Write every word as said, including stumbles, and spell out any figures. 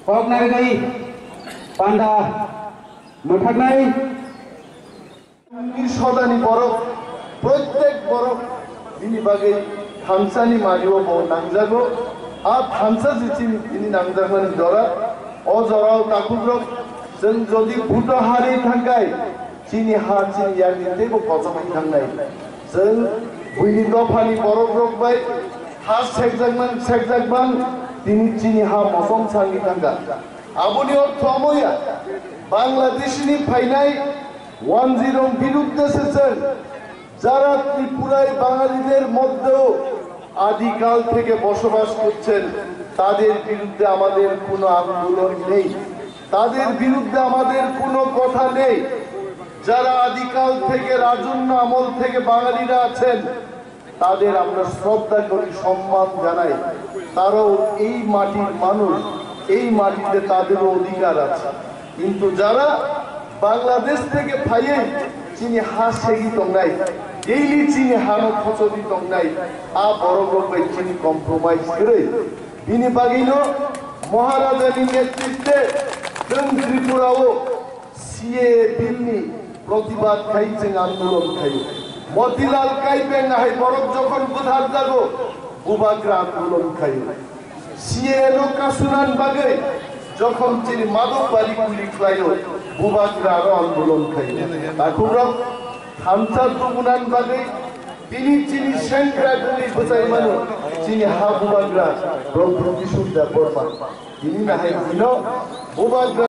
Kok narwgwi panda mwthaknai. Ni sodani borok, protek borok bini bagwi thansani mario bo nangjago. A thansa je chini bini nangjakmani jora, o jorao takhukrok chwng jodi bhuto harwi thangkhai, chini ha chini yakni teibo kochomwi thangnai. Chwng buini dophani borokrok bai ha sekjakman sekjakman tini chini ha mosom sangwi thangkha. Aboni ortho omo ya, Bangladeshni phainai wanjirok birudde se chwng, jara Tripurai Bangaliner moddheo আদিকাল থেকে বসবাস করছেন, তাদের বিরুদ্ধে আমাদের কোনো আন্দোলন নেই, তাদের বিরুদ্ধে আমাদের কোনো কথা নেই। যারা আদিকাল থেকে রাজন্য আমল থেকে বাঙালিরা আছেন, তাদের আমরা শ্রদ্ধা করি, সম্মান জানাই। তারাও এই মাটির মানুষ, এই মাটিতে তাদেরও অধিকার আছে। কিন্তু যারা বাংলাদেশ থেকে ফাইয়ে চিনি হা সেগি তংনাই, ডেইলি চিনি হানো খচরি তংনাই, আ বড় লোক চিনি কম্প্রোমাইজ করে। বিনি বাগিনো মহারাজানি নেতৃত্বে চোং ত্রিপুরাও সিএএ বিলনি প্রতিবাদ খাই চোং আন্দোলন খাই। মতিলাল কাইপেং আহাই বরক যখন বুধার জাগো, বুবাগ্রা আন্দোলন খাই। CAA no kasunan bagwi jokhon chini madok bari kuli khlaio, bubagra aro andolon khlaio. Takhukrok thansa tubunan bagwi bini chini sengkra guli bwchai mano, chini ha bubagra Prabhu Kishore Debbarma. Bini nahai bino bubagra.